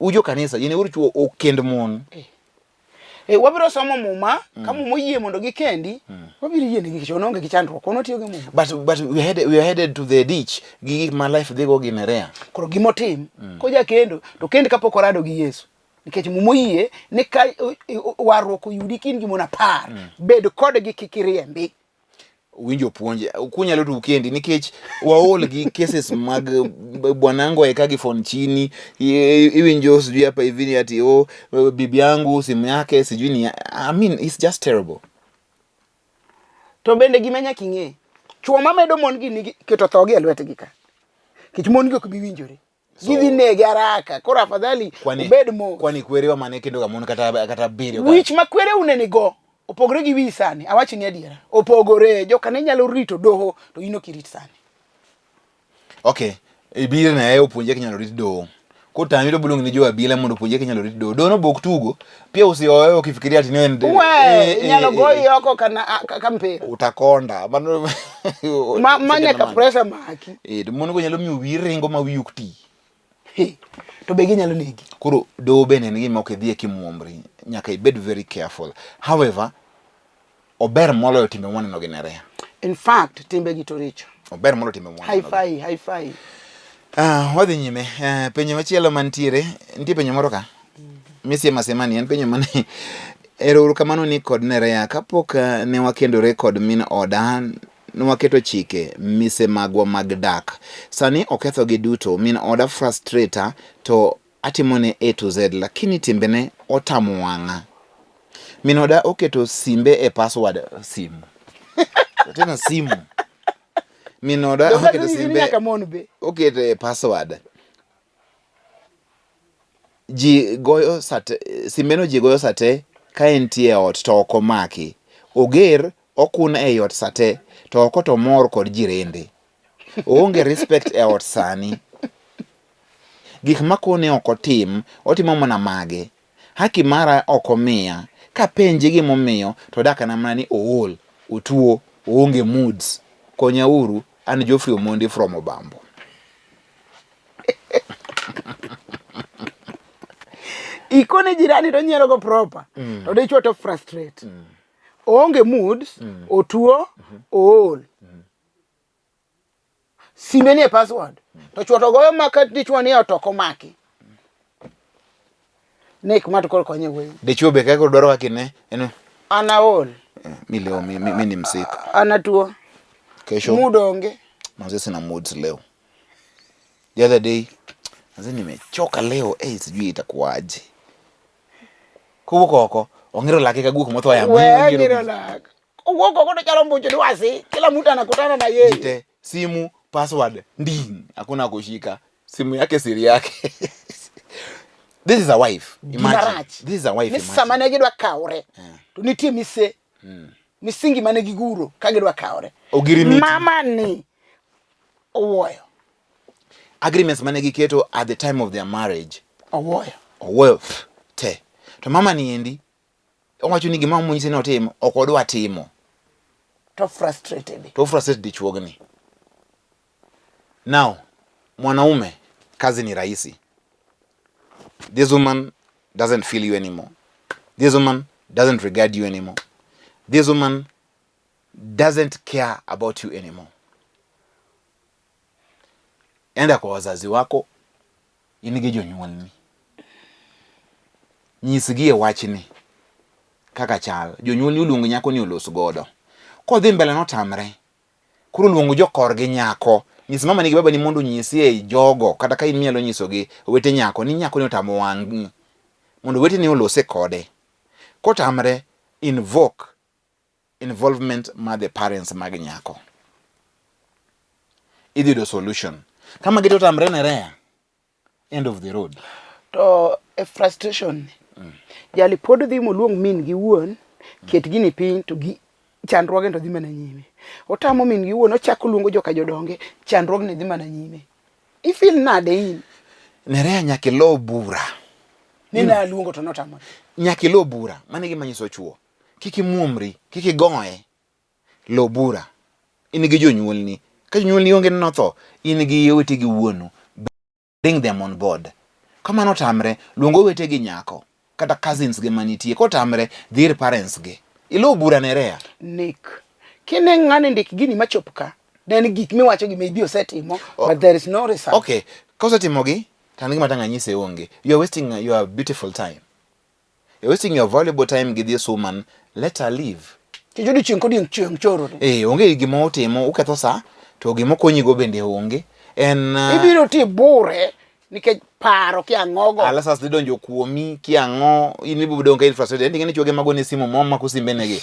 Ujo kanisa, yine uru chuo okend mon. Wabiro somo muma, ka muma oyie mondo gikendi, wabiro yie negi nikech wan onge gi chandruok, wan watiyo gi muma. But we are headed to the ditch gi gik ma life dhi go gi Nerea. Koro gimotim, koja kendo, to kend kapok orado gi Yesu. Nikech Muma oyie ni ka warruok oyudi ka in gi mon apar, bed kodgi kik iriembi. Winjo puonj kunyalo to ukendi nikech waol gi cases mag bwanangu eka gi phone chini iwinjo sijui hapa hivi ni ati oh bibi yangu simu yake sijui ni I mean it's just terrible. To bende gima nyaka ing'e, chwo mamedo mon gi nigi keto thogi e lwetgi ka. Nikech mon gi ok bi winjore. So, Gidhi nege haraka. Koro afadhali ubed mos. Kwani kwerewa mane kendo ga mon kata kata abiriyo. Wich ma kwereu ne nigo opogore gi wiyi sani. Awachni ni adiera. Opogore. Joka ne nyalo rito doho to in ok irit sani. Okay. Ibiro na e opuonje kinyalo rit doho. Kotami to buluongi ni jo abila mondo opuonje kinyalo rit doho. Doho no bok tugo. Pia usioe ukifikiria ati ni en We, inyalo goyi oko kana ka mpira. Utakonda. Mano Ma, ma nyaka pressure maki. Eh, to mon go nyalo miyo wiyi ringo ma wiyi ok ti. He, to be ginyalo negi. Koro doho bende en gima ok idhiye kimuomri. Nyaka ibed very careful. However, ober moloyo timbe mwaneno gi Nerea. In fact, timbe gi to richo. Ober moloyo timbe mwaneno. Hi-fi, hi-fi. Ah, wadhi nyime. Penjo machielo mantiere, nitie penjo moro ka? Misiema sema ni en penjo mane Ero uru kamano ni kod Nerea kapok ne wakendore kod min oda nwaketo chike mise magwa mag dak. Sani okethogi duto, min oda frustrate to atimone A to Z lakini timbene otamo wang'a. Min oda oketo simbe e password simu. Tena simu. Min oda oketo simbe oketo e password. Ji goyo sate, simbeno ji goyo sate ka entie e ot to ok omaki. Oger okun ei ot sate to oko to omor kod jirende. Oonge respect e ot sani. Gik makone ok otim, otimo mana mage. Haki mara ok omiya. Kapenje gimomiyo to odakana mana ni ool, otuo, oonge moods. Konya uru, an Geoffrey Omondi from Obambo. Ikone jirani to onyiero go proper. To dichuo to frustrate. Oonge moods, otuo, ool. Simbe nie password. To chuo to goyo maka dichuo ni ot ok omaki. Nick ma to koro konye wuoyi. Dichuo be kaka dwaro haki ne en An aol. Mi leo mi, mi, mi ni msik. An atuo. Kesho. Mood onge. Manze sina moods leo. The other day manze nimechoka leo eh, sijui itakuwaje. Kowuok oko ong'iro lake ka guok motho yamo. We ng'iro lak. Owuok oko to chalo mbucho dwasi. Kila mtu anakutana na yeye. Jite simu password nding hakuna kushika simu yake siri yake. This is a wife. Imagine. This is a wife. Ni sama ne gidwa kawre. To nitie mise. Misingi mane giguro ka gidwa kawre. Ogirimiti. Mama ni owuoyo. Agreements mane giketo at the time of their marriage. Owuoyo. Owuoyo te. To mama ni endi owacho ni gima monyise ni otim ok odwa timo. To frustrated. To frustrated dichuogni. Now, mwanaume kazi ni rahisi. This woman doesn't feel you anymore. This woman doesn't regard you anymore. This woman doesn't care about you anymore. Enda kwa wazazi wako, in gi jonyuolni. Nyisgi e wachni kaka chal. Jonyuolni oluongo nyako ni olos godo. Kodhi mbele notamre. Koro luong jokorgi nyako. Nyis mamani gi babani mondo onyisie jogo kata ka in minyalo nyisogi owete nyako ni nyako ni otamo wang'i. Mondo oweteni olose kode. Kotamre, invoke involvement mar the parents mag nyako. Idhi yudo solution. Ka magi to otamre ne rea, end of the road. To e frustration ni, jali pod dhi moluong min gi wuon, ket gini piny to gi chandruoge to dhi mana nyime. Otamo min gi wuon, ochako luongo joka jodonge, chandruogni dhi mana nyime. I feel nade in? Nerea nyaka ilo bura. Ni ne aluongo to notamore. Nyaka ilo bura. Mano e gima nyiso chuo. Kik imuomri, kik igoye. Lo bura. In gi jonyuolni. Ka jonyuolni onge notho, in gi owete gi wuonu. Bring them on board. Kamano otamre, luong owete gi nyako kata cousins gi manitie. Kotamre, dhi ir parents gi. Ilo bura Nerea. Nick. Kine ng'ani ndik gini machop ka, then gik miwacho gi maybe osetimo, but there is no result. Okay, kosetimogi, to an gima tang' anyise onge. You are wasting your beautiful time. You're wasting your valuable time gi this woman. Let her live. Kech odiochieng' kodiochieng' choro. Eh, onge gima otimo, uketho sa, to gima okonyigo bende onge. En ibiro tibure nikech paro kia ang'ogo. Alasas dhi donjo kuomi kia ang'o, in ibiro dong' ka in frustrated. En ing'e ni chwoge mago ne simu mo mako simbene gi.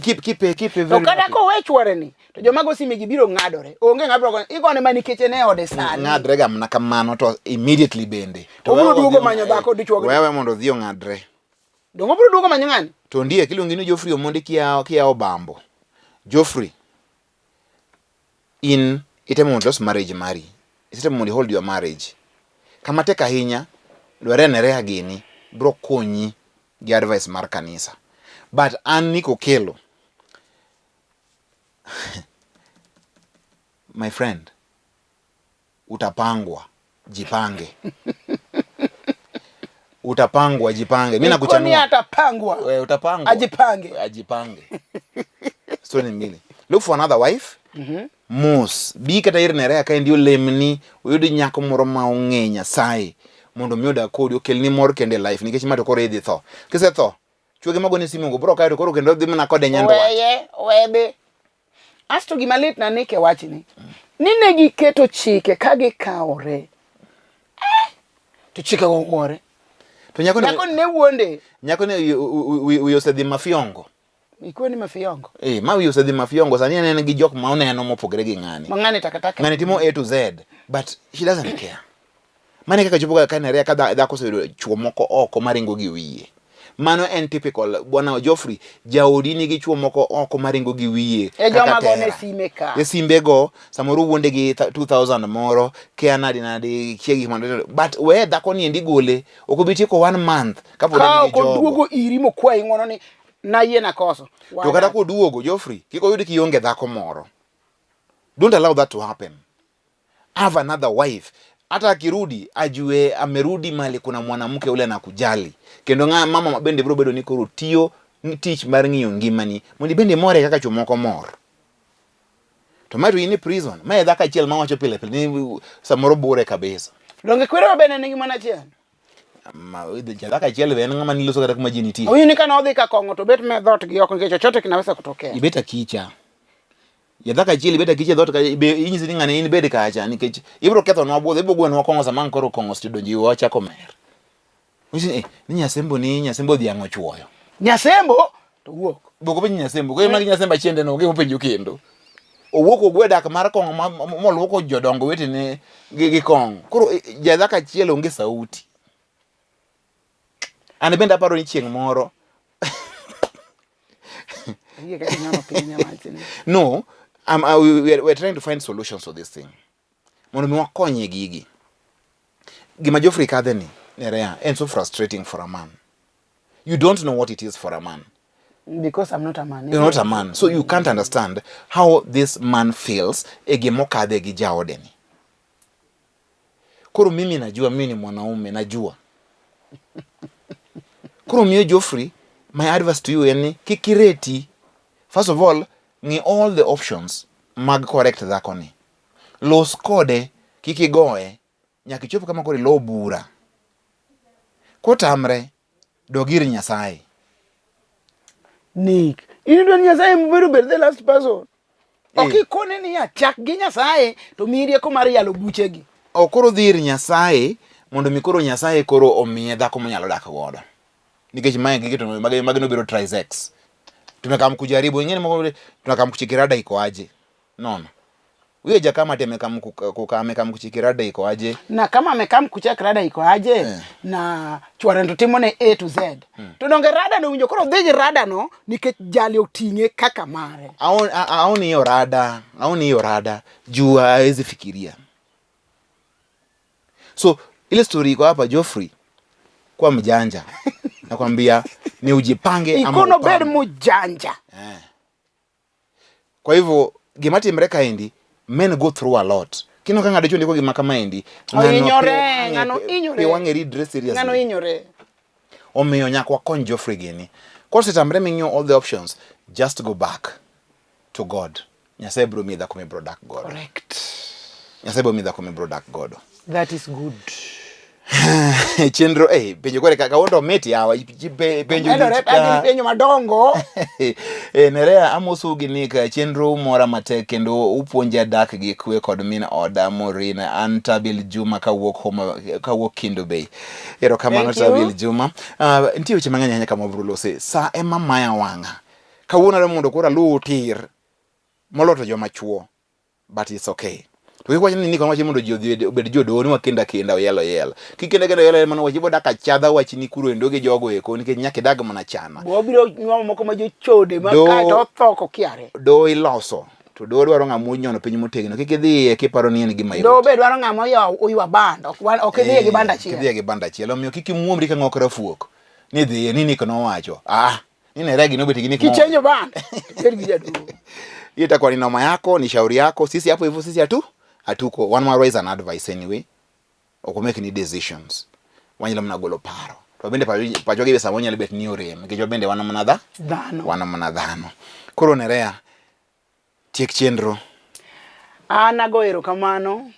Keep keep keep very. To kata kowe chwore ni, to joma go sime gi biro ng'adore. Onge ng'ama biro igone mana nikech en e ode sani. Ng'adre ga mana kamano to immediately bende. To obiro duogo manyo dhako dichwo. Wewe mondo odhi ong'adre. Donge obiro duogo manyo ng'ani? To ndiek iluongi ni Geoffrey Omondi kia kia Obambo. Geoffrey in itemo mondo ilos marriage mari. Isetemo mondo i hold your marriage. Kama tek ahinya, dware Nerea gini bro konyi gi advice mar kanisa. But an Nick Okello, my friend, utapangwa, jipange. Utapangwa, jipange. Mimi nakuchanua. Atapangwa. Wewe utapangwa. Ajipange. Ajipange. Story mbili. Look for another wife. Mos. Bi kata ir Nerea kaendi olemni, oyud nyako moro ma ong'e Nyasaye mondo mi odag kodi okelni mor kende e life nikech ma to koro idhi tho. Kisetho, chuoge magoni simu go bro kae to koro kendo dhi mana kode nyandwat. Weye, webe. Asto gima lit na Nick e wachni, ni ne giketo chike ka gikawore. Eh, to chike go wuore. To nyako Nyako ne wuonde. Nyako ne wiye osedhi mafiongo. Ikwe ni mafiongo. Eh, ma wiye osedhi mafiongo sani en gi jok ma oneno mopogore gi ng'ani. Ma ng'ani takataka. Ng'ani timo A to Z but she doesn't care. Mano e kaka chopo ka Nerea ka dhako oseyudo chuo moko oko maringo gi wiye. Mano en typical bwana Geoffrey, jaodi nigi chuo moko oko maringo gi wiye. E joma gone sime ka. E simbe go, samoro wuonde gi 2000 moro, kia nadi nadi, kia gik mano. But we dhako ni endi gole, ok obi tieko one month kapod en gi jogo. Ka ok oduogo iri mokwayi ng'wono ni nayie nakoso. To kata koduogo Geoffrey, kik oyud kionge dhako moro. Don't allow that to happen. Have another wife. Hata akirudi ajue amerudi mali kuna mwanamke ule anakujali. Kendo ng'a mama bende biro bedo ni koro tiyo tich mar ng'iyo ngimani mondo ibende more kaka chwo moko mor. To mae to in e prison. Mae dhako achiel mawacho pile pile ni samoro bure kabisa. Donge kwerewa bende nigi mon achiel? Ma dhako achiel be en ng'ama niloso kata kuma ji nitie. Oyini ni kane odhi ka kong'o to bet me dhoot gi oko nikech chochote kinaweza kutokea. Ibet akicha. Ya dhako achiel ibet akicha e dhoot ka be inyisi ni ng'ani in bed kacha nikech ibiro kethonwa budho ibiro gwenwa kong'o sama ang' koro kong'o osedonjo iwa wachako mer. Nyisi ni, eh, ni nyasembo ni nyasembo dhiang' ochuoyo. Nyasembo to wuok. Boko penjo nyasembo, koyo magi nyasembo achiende no, onge mopenjo kendo. Owuok ogwe dak mar kong'o moluoko jodongo wetene gi, gi kong'o. Koro eh, jadhako achiel onge sauti. An bende aparo ni chieng' moro no, we are trying to find solutions to this thing. Mondo mi wakonye gigi. Gima Geoffrey kadhe ni, Nerea, en so frustrating for a man. You don't know what it is for a man. Because I'm not a man. You're not a man. So you can't understand how this man feels e gima okadhe gi jaode ni. Koro mimi najua, mimi ni mwanaume, najua. Koro miyo Geoffrey, my advice to you en ni kik ireti. First of all, ng'i all the options mag correct dhakoni. Los kode, kik igoye, nyaka ichop kama koro ilo bura. Kotamre, dog ir Nyasaye. Nick, in idwa ni Nyasaye mobedo bed the last person. Ok ikone niya chak gi Nyasaye to miyi rieko mar yalo buchegi. Ok koro dhi ir Nyasaye mondo mi koro Nyasaye koro omiye dhako monyalo dak godo. Nikech mae gige to mage mage nobiro trisex. Tumekam kujaribu ingine moko tunakam kuchikirada iko aje. Nono. Huyo jakama ati amekam kuka amekam kuchikirada iko aje. Na kama amekam kuchek rada iko aje eh. Na chwore to timo ne A to Z. To donge rada no winjo koro dhi gi rada no nikech jali oting'e kaka mare. Aoni hiyo rada, aoni hiyo rada juu hawezi fikiria. So ile story iko hapa Geoffrey, kwa mjanja nakwambia ni ujipange ama ikono bed mujanja. Eh. Kwa hivyo gima timre kaendi men go through a lot. Kino ka ng'ado dichuo ndiko gima kamaendi ng'ano ng'ano inyore pi wang'e ridre seriously. Ng'ano inyore. Omiyo nyaka wakony Geoffrey gini. Kosetamre ming'iyo all the options, just go back to God. Nyasaye biro miyi dhako mibiro dak godo. Correct. Nyasaye biro miyi dhako mibiro dak godo. That is good. Chenro eh penjo kore kaka wondo mit yawa penjo lich ka. Penjo madongo. Eh Nerea amosu gi Nick chenro mora matek kendo upuonja dak gi kwe kod min oda Maureen an Tabil Juma kawuok Homa kawuok Kindo Bay. Erokamano Tabil Juma. Uh, nitie weche mang'eny ahinya kama wabiro lose. Sa ema maya wang'a. Kawuono adwa mondo koro aluw tir moloyo to joma chuo. But it's okay. To kik wach ni Nick wacho mondo ji odhi obed jodoho ni wakend akenda oyel oyel. Kikenda kenda oyel oyel mano wach ibo dak achadha wachni kuro endo gi jogo eko nikech nyaka idag mana chana. Wabiro nyuomo moko ma jochode ma kae to otho kokiare. Doho iloso to doho dwaro ng'ama onyono piny motegno. Kik idhiye kiparo ni en gima yot. Doho be dwaro ng'ama oywa band. Ok idhiye gi band achiel. Idhiye gi band achiel. Omiyo kik imuomri ka ng'ok rafuok. Ni dhiye ni Nick nowacho. Ah, ni Neregi nobet gi Nick. Kichenjo band. Ber gi jaduong'. Hiyo itakuwa ni noma yako, ni shauri yako. Sisi hapo hivyo sisi hatu hatuko. One more is an advice anyway. Ok make ni decisions. Wanyalo mana golo paro. To bende pachwa gi samoro nyalo bet ni orem nikech wabende wan mana dha dhano. Wan mana dhano. Koro Nerea, tiek chenro. An ago erokamano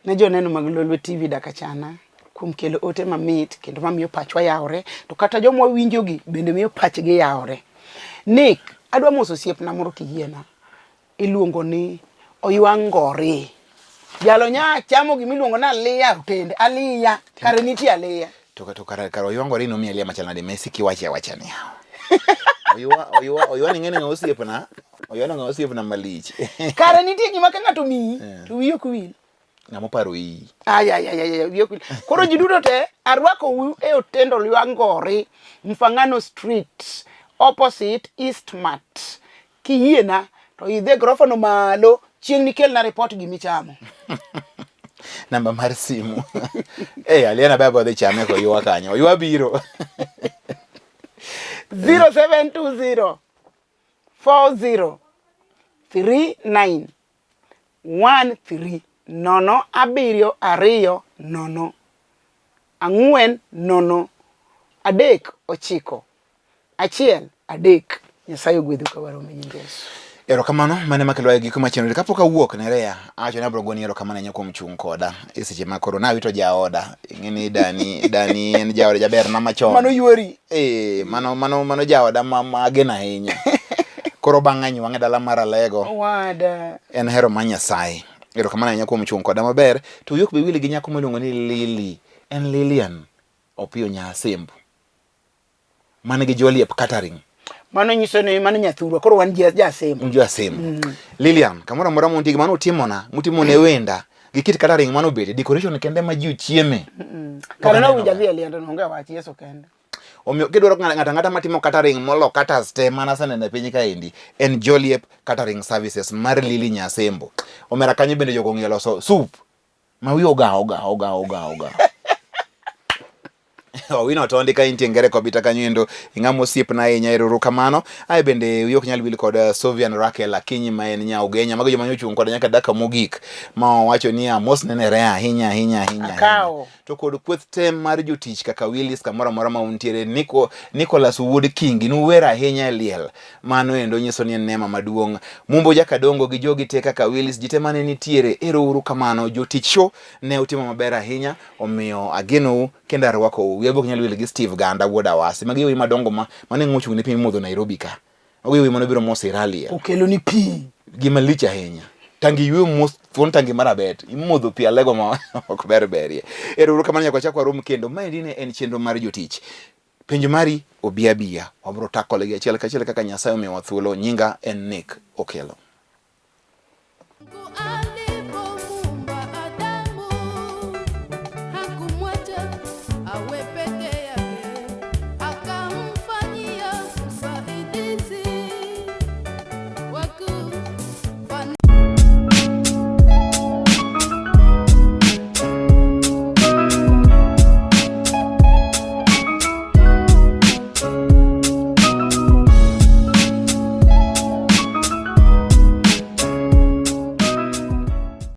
ne joneno mag Lolwe TV Dakachana kuom kelo ote mamit kendo mamiyo pachwa yawore to kata joma winjogi bende miyo pachgi yawore. Nick, adwa moso osiepna moro kiyiena. Iluongo ni Oywang' Ngori. Jalo nya chamo gima iluongo ni aliya otende. Aliya, kare nitie aliya. To to kare kare Oywang' Ngori nomiyi aliya machal nade? Messi kiwache awacha ni yawa. Oywa oywa oywa ni ng'eni ng'a osiepna. Oywa ni ng'a osiepna malich. Kare nitie gima ka ng'ato omiyi to wiyi ok wil. Ng'ama oparo iyi. Ay, ay, ay, ay, wiyi ok wil. Koro ji duto te arwakou e otend Oywang' Ngori, Mfangano Street, opposite Eastmart. Kiyiena to idhi e gorofa no malo chieng' nikelna report gimichamo. Namba mar simu. Eh, Aliana baba odhi chame koywa kanyo. Oywa biro. 0720 40 39 13 nono abiriyo ariyo nono ang'wen nono adek ochiko Achiel, adek. Nyasaye ogwedhu ka waromo e nying Yesu. Erokamano mane makelo e giko machenro kapok awuok Nerea awacho ni abro goni erokamano ahinya kuom chung' koda e seche ma koro nawito jaoda ing'e ni dani dani en jaoda jaberna machon mano yuori eh mano mano mano jaoda ma, ma ageno ahinya koro bang' anywang' e dala mar Alego wada en hero mar Nyasaye erokamano ahinya kuom chung' koda maber to wiyi ok bi wil gi nyako miluongo ni Lily en Lilian Opiyo Nyasembo man gi Joliep Catering. Mano nyiso ni mano nyathurwa koro wan ja Asembo. Un jo Asembo. Mm. Lilian, kamoro amora muntie mano utimona, mutimo ne wenda gi kit catering mano bede decoration kende ma ji ochieme. Mm. Kare no winja dhi e liende no onge wach Yesu kende. Omiyo kidwaro ng'ato ang'ata matimo catering molo caters te mana aseneno e piny kaendi en Joliep Catering Services mar Lily Nyasembo. Omera kanyo bende jogo ong'eyo loso soup ma wiye ogaw ogaw ogaw ogaw ogaw. Owino Otondi ka intie Ngere Kobita kanyo endo ing'ama osiepna ahinya ero kamano. Ae bende wiyi ok nyal wil kod eh, Sovian Raquel Akinyi ma en nya Ugenya. Mago joma nyochung' koda nyaka dakika mogik ma owacho ni amos nenere ahinya ahinya ahinya. Akawo. To kod kweth te mar jotich kaka Willis kamoro amora ma untiere Nico, Nicholas wuod Kingi nuwer ahinya e liel. Mano endo nyiso ni en nema maduong'. Mumbo Jakadongo gi jogi te kaka Willis ji te mane nitiere ero uru kamano jotich show ne utimo maber ahinya omiyo agenou kendo arwakou. Wiya be ok nyal wil gi Steve Ganda wuod Awasi. Magi yowuoyi madongo ma mane ng'o ochung' ne piny modho Nairobi ka. Mago yowuoyi mane obiro mos Iralia. Okelo ni pi. Gima lich ahinya. Tangi yweyo mos thuon tangi mar abet. Imodho pi alego ma ok ber berie. Ero uru kamano nyaka wachak warom kendo. Maendi ne en chenro mar jotich. Penjo mari obi abiya. Wabro takole gi achiel kachiel kaka Nyasaye omiyowa thuolo. Nyinga en Nick Okello.